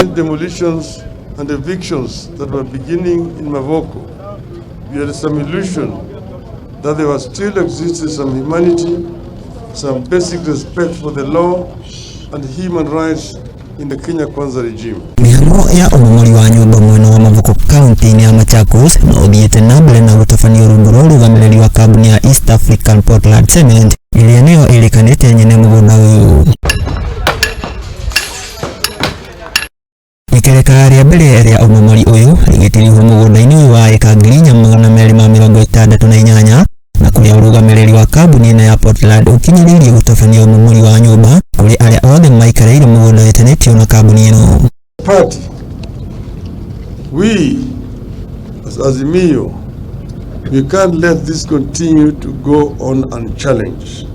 Demolitions and evictions that were beginning in Mavoko, we had some illusion that there was still existed some humanity, some basic respect for the law and human rights in the Kenya Kwanza regime. Mĩhang'o ya ũmomori wa nyũmba mwena wa Mavoko kaunti-inĩ ya Machakos no ũthiĩte na mbere na gũtabanio rungu rwa ũrũgamĩrĩri wa kambuni ya East African Portland Cement ĩrĩa nĩyo ĩrĩkanĩte nyene mũgũnda ũyũ. Ikereka rĩa mbere rĩa ũmomori ũyũ rĩgĩtirihwo mũgũnda-inĩ ũyũ wa ĩka 4268 na kũrĩa ũrũgamĩrĩri wa kambuni ĩno ya Portland ũkinyĩrĩirie gũtabania ũmomori wa nyũmba kũrĩ arĩa othe maikarĩire mũgũnda wĩtanĩtio na kambuni ĩno. Party, we as Azimio, we can't let this continue to go on unchallenged.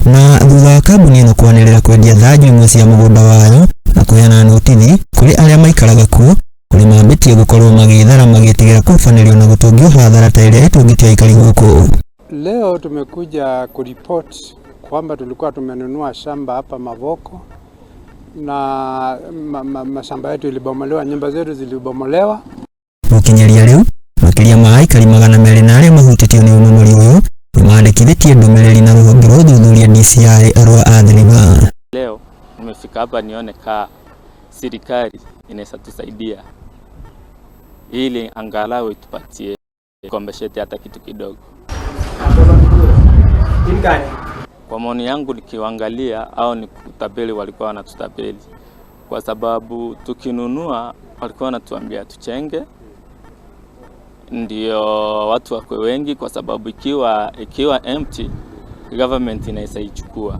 Na thutha wa kambuni ĩno kwanĩrĩra kwendia thanju imwe cia mũgũnda wayo na kũheana notithi kũrĩ arĩa maikaraga kuo kũrĩ mambĩtie gũkorwo magĩthara magĩtigĩra kũbanĩrio na gũtũngio hathara ta ĩrĩa ĩtũngĩtio aikari gũkũ. Leo tumekuja kuripoti kwamba tulikuwa tumenunua shamba hapa Mavoko na mashamba yetu ilibomolewa, nyumba zetu zilibomolewa. Gũkinyĩria rĩu makĩria ma aikari 200 na arĩa mahutĩtio nĩ ũmomori ũyũ nĩmandĩkithĩtie ndũmĩrĩri na rũhonge rwa ũthuthuria DCI rwa Athi River. Leo nimefika hapa nione kaa serikali inaweza tusaidia ili angalau itupatie compensate hata kitu kidogo. Kwa maoni yangu nikiwaangalia, au ni kutapeli, walikuwa wanatutapeli kwa sababu tukinunua walikuwa wanatuambia tuchenge ndio watu wakwe wengi, kwa sababu ikiwa empty government inaweza ichukua.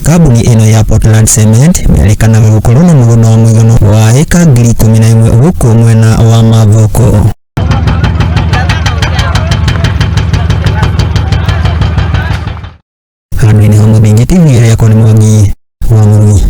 Kambuni ĩno ya Portland Cement merĩkanaga gũkorwo na mũgũnda wa mũigana wa ĩka 11,000 gũkũ mwena wa Mavoko. Handũ-inĩ ha Mũthingi TV, ĩrĩa yakwa nĩ Mwangi wa Mũrũi.